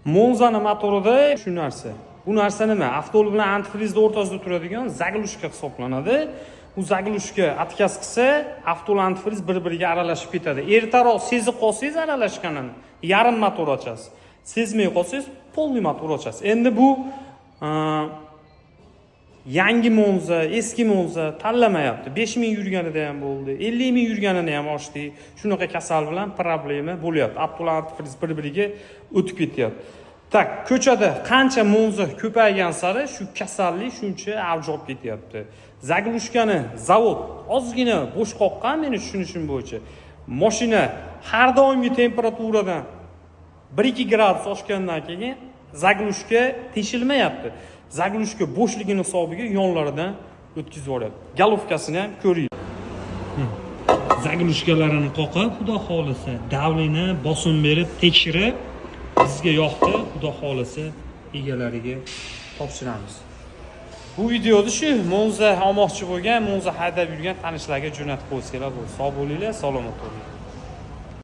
Monzani motorida shu narsa. Bu narsa nima? Avtol bilan antifrizni o'rtasida turadigan заглушка hisoblanadi. U заглушка отказ qilsa, avtol, antifriz bir biriga aralashib ketadi. Ertaroq sezib qolsangiz aralashganini, yarim motor ochasiz. Sezmay qolsangiz, полный motor ochasiz. Endi bu yangi Monza, eski Monza tanlamayapti. 5000 yurganida ham bo'ldi, 50 000 yurganini ham ochdik. Shunaqa kasal bilan problema bo'lyapti. Avtol, antifriz bir biriga o'tib ketyapti. Так, ko'chada qancha Monza ko'paygan sari shu kasallik shuncha avj olib ketyapti. Заглушка ni zavod ozgina bo'sh qoqqan, meni tushunishim bo'yicha. Moshina har doimgi temperaturadan 1-2 gradus oshgandan keyin заглушка teshilmayapti. Заглушка bo'shligini hisobiga yonlaridan o'tkazib yuboryapti. Головка sini ham ko'ring. Заглушка larini qoqib, xudo xohlasa, давление, bosim berib tekshirib, bizga yoqdi, xudo xohlasa, egalariga topshiramiz. Bu videoni shu Monza olmoqchi bo'lgan, Monza haydab yurgan tanishlarga jo'natib qo'ysanglar bo'ldi. Sog' bo'linglar, salomat bo'linglar.